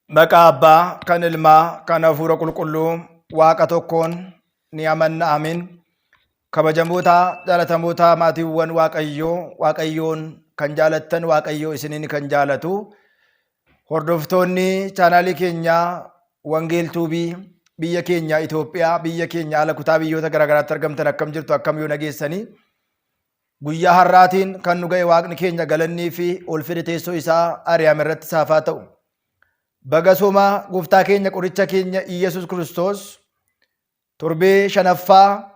Maqaa Abbaa, kan Ilmaa, kan Hafuura Qulqulluu, Waaqa tokkoon ni amanna. Amiin. Kabajamoota, jaalatamoota maatiiwwan Waaqayyoo, Waaqayyoon kan jaalattan, Waaqayyoo isiniin kan jaalatu. Hordoftoonni chaanaalii keenyaa Wangeel Tuubii biyya keenya Itoophiyaa, biyya keenya ala kutaa biyyoota garaagaraatti argamtan akkam jirtu, akkam yoo nageessanii. Guyyaa har'aatiin kan nu ga'e Waaqni keenya galannii fi ulfinni teessoo isaa Ariyaam irratti saafaa ta'u. Baga sooma gooftaa keenya qoricha keenya Iyyasuus Kiristoos torbee shanaffaa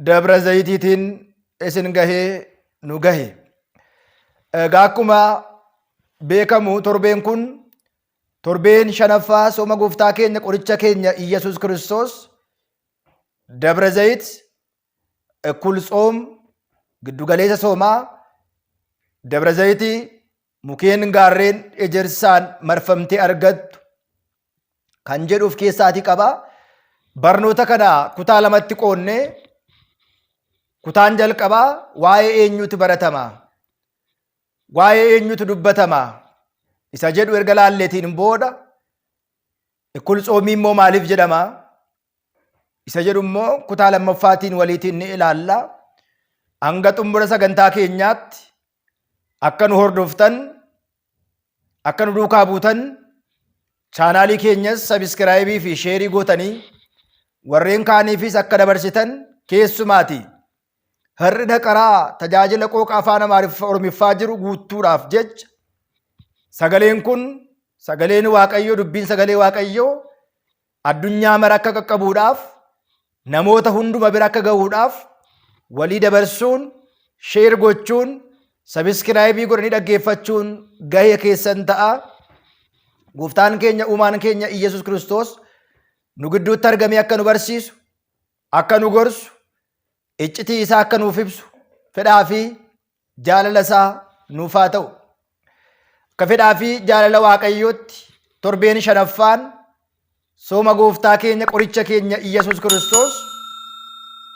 Dabra Zayitiitiin isin gahee nu gahe. Egaa akkuma beekamu torbeen kun torbeen shanaffaa sooma gooftaa keenya qoricha keenya Iyyasuus Kiristoos Dabra Zayit Ekkul Tsoom giddugaleessa soomaa Dabra Zayitii mukeen gaarreen ejersaan marfamtee argattu kan jedhu of keessaatii qaba. Barnoota kana kutaa lamatti qoodnee kutaan jalqabaa waa'ee eenyuutu baratama? Waa'ee eenyuutu dubbatama? Isa jedhu erga laalleetiin booda ekkul tsoomii immoo maaliif jedhama? Isa jedhu immoo kutaa lammaffaatiin waliitiin ni ilaalla. Hanga xumura sagantaa keenyaatti akka nu hordoftan, akka nu duukaa buutan, chaanaalii keenyas sabiskiraayibii fi sheerii gootanii warreen kaaniifis akka dabarsitan keessumaati. Hir'ina qaraa tajaajila qooqa afaan Amaariffa Oromiffaa jiru guuttuudhaaf jecha sagaleen kun sagaleen Waaqayyoo dubbiin sagalee Waaqayyoo addunyaa mara akka qaqqabuudhaaf namoota hunduma bira akka gahuudhaaf walii dabarsuun sheer gochuun sabiskiraayibii godhanii dhaggeeffachuun gahee keessan ta'a. Gooftaan keenya uumaan keenya Iyyasuus Kiristoos nu gidduutti argamee akka nu barsiisu, akka nu gorsu, iccitii isaa akka nuuf ibsu, fedhaa fi jaalala isaa nuuf haa ta'u. Akka fedhaa fi jaalala Waaqayyootti torbeen shanaffaan sooma gooftaa keenya qoricha keenya Iyyasuus Kiristoos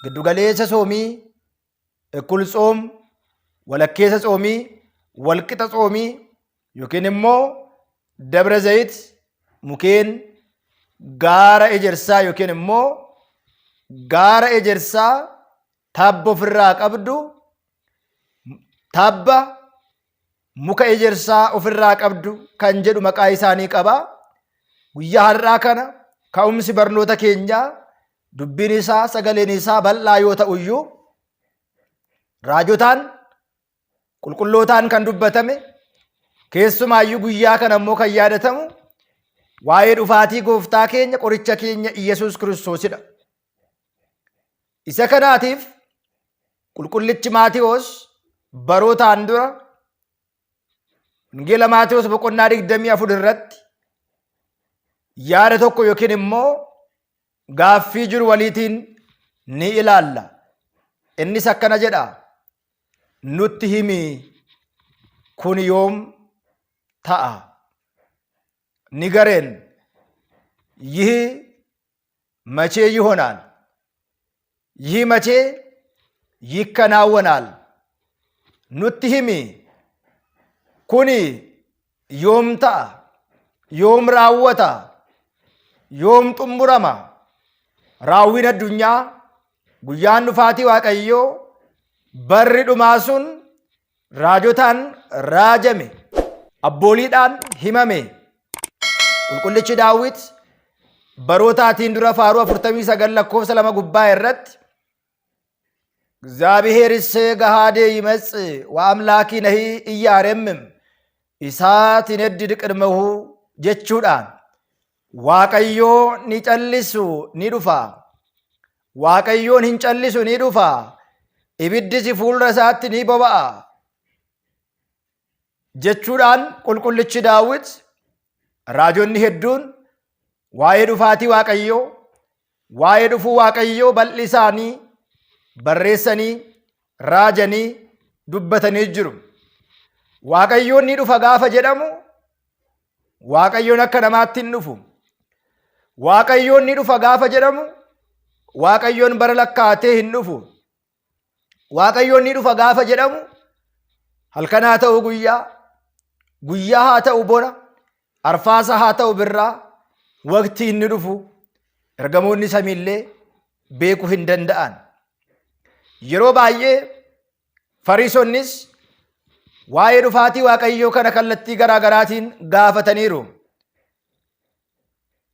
giddugaleessa soomii, ekkul tsoom, walakkeessa tsoomii, walqixa tsoomii yookiin immoo Dabra Zayit mukeen gaara ejersaa yookiin immoo gaara ejersaa tabba ofirraa qabdu tabba muka ejersaa ofirraa qabdu kan jedhu maqaa isaanii qaba. Guyyaa har'aa kana ka'umsi barnoota keenyaa dubbiin isaa sagaleen isaa bal'aa yoo ta'uyyuu raajotaan qulqullootaan kan dubbatame keessumaayyuu guyyaa kana immoo kan yaadatamu waa'ee dhufaatii gooftaa keenya qoricha keenya Iyyasuus Kiristoosidha. Isa kanaatiif qulqullichi Maatiyoos barootaan dura Wangeela Maatiyoos boqonnaa 24 irratti yaada tokko yookiin immoo gaaffii jiru waliitiin ni ilaalla. Innis akkana jedha. Nutti himi kun yoom ta'a? Nigareen ይህ መቼ ይሆናል? ይህ መቼ ይከናወናል? Nutti himi kuni yoom ta'a? Yoom raawwata? Yoom xumurama? Raawwiin addunyaa guyyaan dhufaatii Waaqayyoo barri dhumaa sun raajotaan raajame, abbooliidhaan himame. Qulqullichi Daawit barootaatiin dura faaruu 49 lakkoofsa 2 gubbaa irratti እግዚአብሔርስ ገሃዴ ይመጽእ ወአምላኪ ነሂ እያሬምም እሳት ይነድድ ቅድመሁ jechuudhaan Waaqayyoo ni callisu ni dhufa. Waaqayyoon hin callisu ni dhufa. Ibiddis fuuldura isaatti ni boba'a. Jechuudhaan qulqullichi Daawit raajonni hedduun waa'ee dhufaatii Waaqayyoo, waa'ee dhufuu Waaqayyoo bal'isaanii barreessanii, raajanii dubbatanii jiru. Waaqayyoon ni dhufa gaafa jedhamu Waaqayyoon akka namaatti hin dhufu. Waaqayyoon ni dhufa gaafa jedhamu Waaqayyoon bara lakkaa'atee hin dhufu. Waaqayyoon ni dhufa gaafa jedhamu halkan haa ta'u guyyaa, guyyaa haa ta'u bona, arfaasa haa ta'u birraa, waqtii inni dhufu ergamoonni samiillee beekuu hin danda'an. Yeroo baay'ee Fariisonnis waa'ee dhufaatii Waaqayyoo kana kallattii garaa garaatiin gaafataniiru.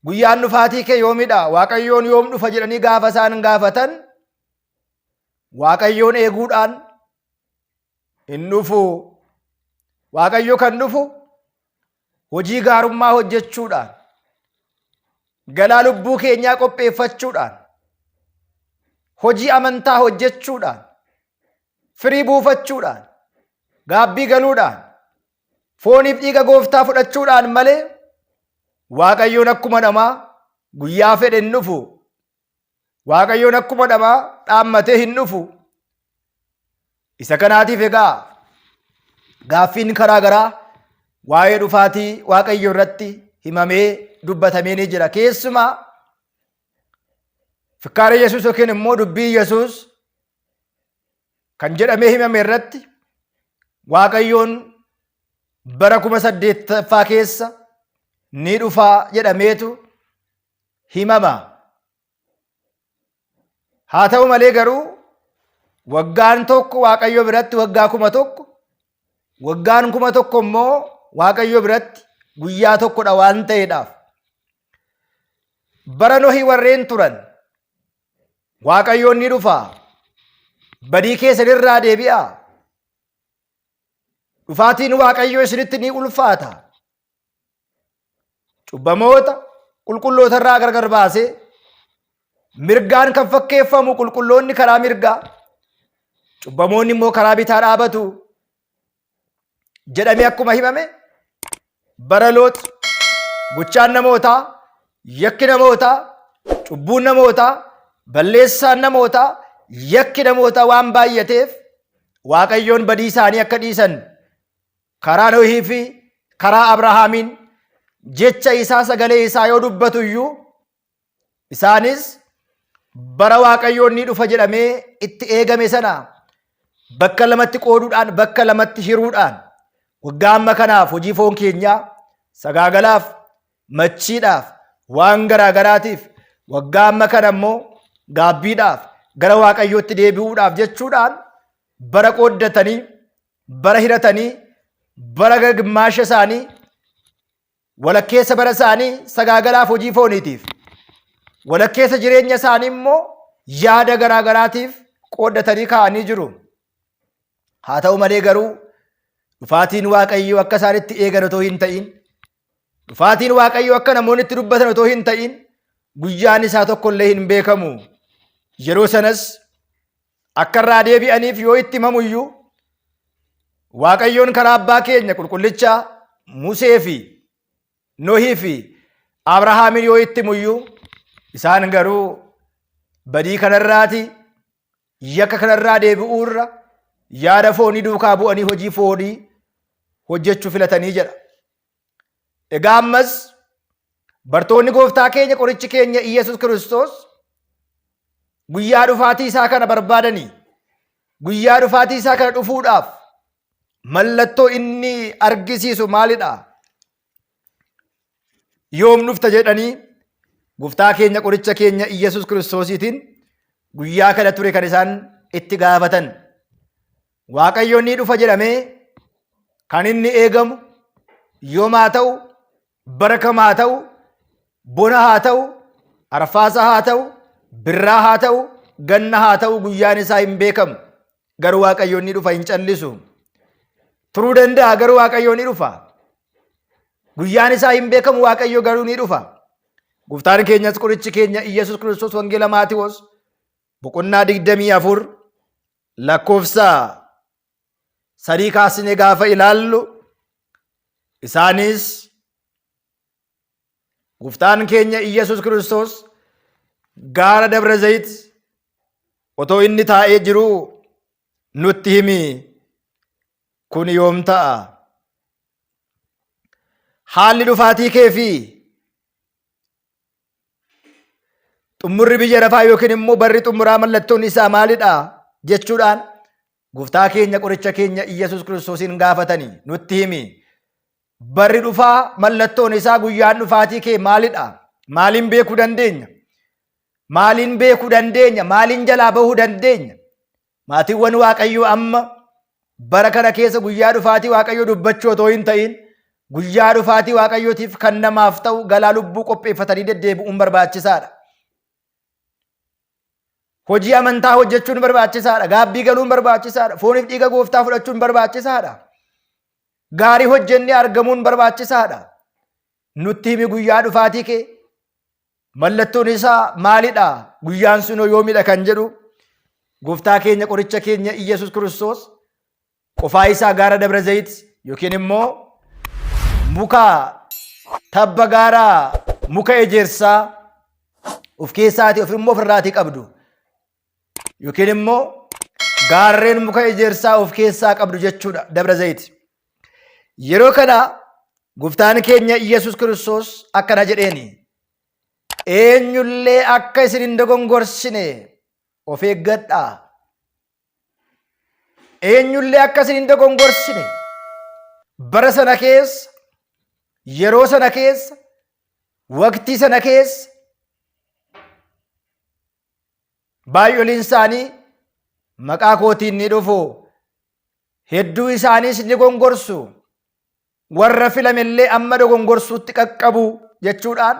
Guyyaan dhufaatii kee yoomidha? Waaqayyoon yoom dhufa jedhanii gaafa isaan gaafatan Waaqayyoon eeguudhaan hin dhufu. Waaqayyo kan dhufu hojii gaarummaa hojjechuudhaan, galaa lubbuu keenyaa qopheeffachuudhaan, hojii amantaa hojjechuudhaan, firii buufachuudhaan, gaabbii galuudhaan, fooniif dhiiga gooftaa fudhachuudhaan malee Waaqayyoon akkuma namaa guyyaa fedhe hin dhufu. Waaqayyoon akkuma namaa dhaammatee hin dhufu. Isa kanaatiif egaa gaaffiin karaa garaa waa'ee dhufaatii Waaqayyoo irratti himamee dubbatamee ni jira. Keessumaa fikkaara Yesuus yookiin immoo dubbii Yesuus kan jedhamee himame irratti Waaqayyoon bara 8000ffaa keessa ni dhufaa jedhameetu himama. Haa ta'u malee garuu waggaan tokko Waaqayyo biratti waggaa 1000, waggaan 1000 immoo Waaqayyo biratti guyyaa tokkodha waan ta'eedhaaf. Bara Nohii warreen turan Waaqayyoon ni dhufa. Badii keessan irraa deebi'aa. Dhufaatiin Waaqayyoo isinitti ni ulfaata. Cubbamoota qulqulloota irraa gargar baasee mirgaan kan fakkeeffamu qulqulloonni karaa mirgaa, cubbamoonni immoo karaa bitaa dhaabatu jedhamee akkuma himame bara Loox gochaan namootaa, yakki namootaa, cubbuun namootaa, balleessaan namootaa, yakki namootaa waan baay'ateef Waaqayyoon badii isaanii akka dhiisan karaa Nohii fi karaa Abrahaamiin jecha isaa sagalee isaa yoo dubbatu iyyuu isaanis bara Waaqayyoon ni dhufa jedhamee itti eegame sana bakka lamatti qooduudhaan bakka lamatti hiruudhaan waggaa amma kanaaf hojii foon keenyaa sagaagalaaf machiidhaaf waan garaa garaatiif waggaa amma kana immoo gaabbiidhaaf gara Waaqayyootti deebi'uudhaaf jechuudhaan bara qooddatanii bara hiratanii bara gimmaasha isaanii walakkeessa bara isaanii sagaagalaaf hojii fooniitiif walakkeessa jireenya isaanii immoo yaada garaa garaatiif qooddatanii kaa'anii jiru. Haa ta'u malee garuu dhufaatiin Waaqayyoo akka isaan itti eegan otoo hin ta'in, dhufaatiin Waaqayyoo akka namoonni itti dubbatan otoo hin ta'in, guyyaan isaa tokko illee hin beekamu. Yeroo sanas akka irraa deebi'aniif yoo itti himamu iyyuu Waaqayyoon karaa abbaa keenya qulqullicha Musee fi Nohii fi Abrahaamiin yoo itti himu iyyuu isaan garuu badii kanarraati yakka kanarraa deebi'uurra yaada foonii duukaa bu'anii hojii foonii hojjechuu filatanii jedha. Egaa ammas bartoonni gooftaa keenya qorichi keenya Iyyasuus Kiristoos guyyaa dhufaatii isaa kana barbaadanii guyyaa dhufaatii isaa kana dhufuudhaaf mallattoo inni argisiisu maalidha? Yoom dhufta jedhanii gooftaa keenya qoricha keenya Iyyasuus Kiristoosiitiin guyyaa kana ture kan isaan itti gaafatan. Waaqayyo ni dhufa jedhamee kan inni eegamu yoom haa ta'u, bara kam haa ta'u, bona haa ta'u, arfaasa haa ta'u, birraa haa ta'u, ganna haa ta'u guyyaan isaa hin beekamu. Garuu Waaqayyo ni dhufa hin callisu. Turuu danda'a garuu Waaqayyo ni dhufa. Guyyaan isaa hin beekamu Waaqayyo garuu ni dhufa. Gooftaan keenyas qorichi keenya Iyyasuus Kiristoos Wangeela Maatiwoos boqonnaa 24 lakkoofsa 3 kaasnee gaafa ilaallu isaanis gooftaan keenya Iyyasuus Kiristoos gaara Dabra Zayit otoo inni taa'ee jiruu nutti himi kun yoom ta'a? Haalli dhufaatii kee fi xumurri biyya lafaa yookiin immoo barri xumuraa mallattoon isaa maalidha jechuudhaan gooftaa keenya qoricha keenya Iyyasuus Kiristoosiin gaafatanii nutti himi. Barri dhufaa mallattoon isaa guyyaan dhufaatii kee maalidha? Maaliin beekuu dandeenya? Maaliin beekuu dandeenya? Maaliin jalaa bahuu dandeenya? Maatiiwwan Waaqayyoo amma bara kana keessa guyyaa dhufaatii Waaqayyoo dubbachuu otoo hin ta'in guyyaa dhufaatii Waaqayyootiif kan namaaf ta'u galaa lubbuu qopheeffatanii deddeebi'uun barbaachisaadha. Hojii amantaa hojjechuun barbaachisaadha. Gaabbii galuun barbaachisaadha. Fooniif dhiiga gooftaa fudhachuun barbaachisaadha. Gaarii hojjennee argamuun barbaachisaadha. Nutti himi guyyaa dhufaatii kee. Mallattoon isaa maalidha? Guyyaan sunoo yoomidha kan jedhu gooftaa keenya qoricha keenya Iyyasuus Kiristoos qofaa isaa gaara Dabra Zayit yookiin immoo muka tabba gaara muka ejersaa of keessaatii of immoo ofirraatii qabdu yookiin immoo gaarreen muka ejersaa of keessaa qabdu jechuudha Dabra Zayit. Yeroo kana gooftaan keenya Iyyasuus Kiristoos akkana jedheeni eenyullee akka isin hin dogongorsine of eeggadhaa. Eenyullee akka isin hin dogongorsine bara sana keessa yeroo sana keessa waqtii sana keessa Baay'oliin isaanii maqaa kootiin ni dhufu. Hedduu isaaniis ni gongorsu. Warra filamellee amma dogongorsuutti qaqqabu jechuudhaan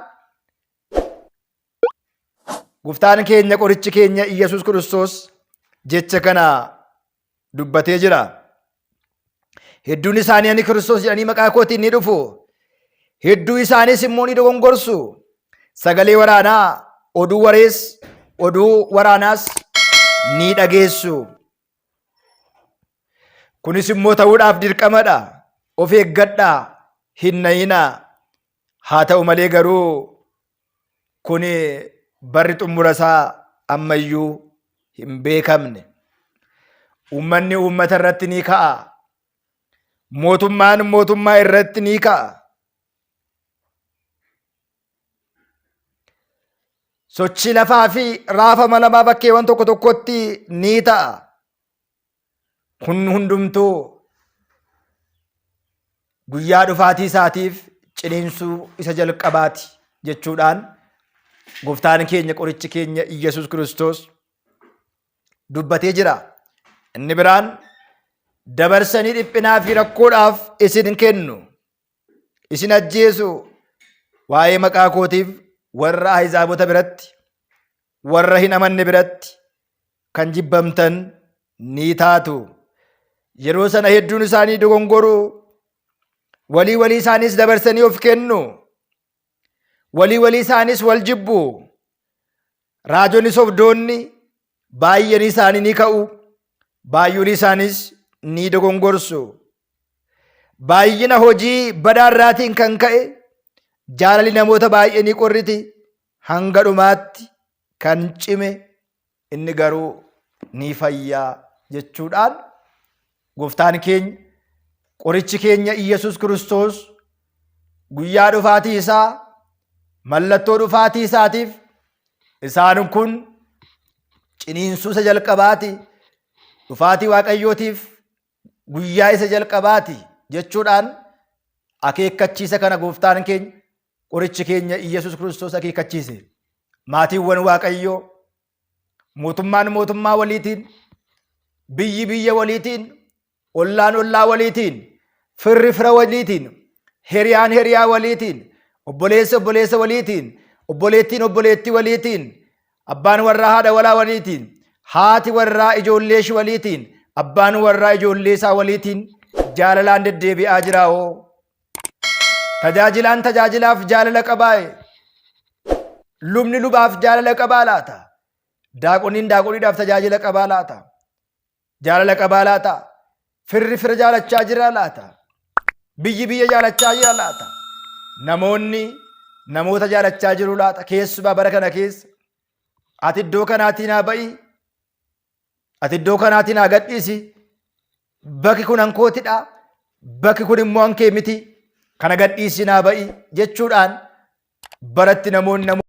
Gooftaan keenya qorichi keenya Iyyasuus Kiristoos jecha kana dubbatee jira. Hedduun isaanii ani Kiristoos jedhanii maqaa kootiin ni dhufu. Hedduu isaaniis immoo ni dogongorsu. Sagalee waraanaa, oduu warees, oduu waraanaas ni dhageessu. Kunis immoo ta'uudhaaf dirqamadha. Of eeggadhaa, hin na'inaa. Haa ta'u malee garuu kun barri xumura isaa ammayyuu hin beekamne. Uummanni uummata irratti ni ka'a. Mootummaan mootummaa irratti ni ka'a. Sochii lafaa fi raafama lamaa bakkeewwan tokko tokkotti ni ta'a. Kun hundumtuu guyyaa dhufaatii isaatiif ciniinsuu isa jalqabaati jechuudhaan gooftaan keenya qorichi keenya Iyyasuus Kiristoos dubbatee jira. Inni biraan dabarsanii dhiphinaa fi rakkoodhaaf isin kennu, isin ajjeesu, waa'ee maqaa kootiif warra ahizaabota biratti, warra hin amanne biratti kan jibbamtan ni taatu. Yeroo sana hedduun isaanii dogongoru, walii walii isaaniis dabarsanii of kennu, walii walii isaaniis wal jibbu. Raajonni sobdoonni baay'een isaanii ni ka'u, baay'oon isaaniis ni dogongorsu. Baay'ina hojii badaarraatiin kan ka'e jaalalli namoota baay'ee ni qorriti, hanga dhumaatti kan cime inni garuu ni fayyaa jechuudhaan gooftaan keenya qorichi keenya Iyyasuus Kiristoos guyyaa dhufaatii isaa mallattoo dhufaatii isaatiif isaan kun ciniinsuu isa jalqabaati dhufaatii Waaqayyootiif guyyaa isa jalqabaati jechuudhaan akeekkachiisa kana gooftaan keenya qorichi keenya Iyyasuus Kiristoos akeekkachiise. Maatiiwwan Waaqayyoo mootummaan mootummaa waliitiin, biyyi biyya waliitiin, ollaan ollaa waliitiin, firri fira waliitiin, hiriyaan hiriyaa waliitiin, obboleessi obboleessa waliitiin, obboleettiin obboleettii waliitiin, abbaan warraa haadha walaa waliitiin, haati warraa ijoollee ishii waliitiin, abbaan warraa ijoollee isaa waliitiin jaalalaan deddeebi'aa jiraawoo. Tajaajilaan tajaajilaaf jaalala qabaa'e. Lubni lubaaf jaalala qabaa laata? Daaqoniin daaqoniidhaaf tajaajila qabaa laata? Jaalala qabaa laata? Firri fira jaalachaa jira laata? Biyyi biyya jaalachaa jira laata? Namoonni namoota jaalachaa jiru laata? Keessumaa bara kana keessa ati iddoo kanaatii naa ba'i, Ati iddoo kanaatii naa gadhiisi. Bakki kun hankootidha. Bakki kun immoo hankee miti. Kana gadhiisi naa ba'i jechuudhaan baratti namoonni namoota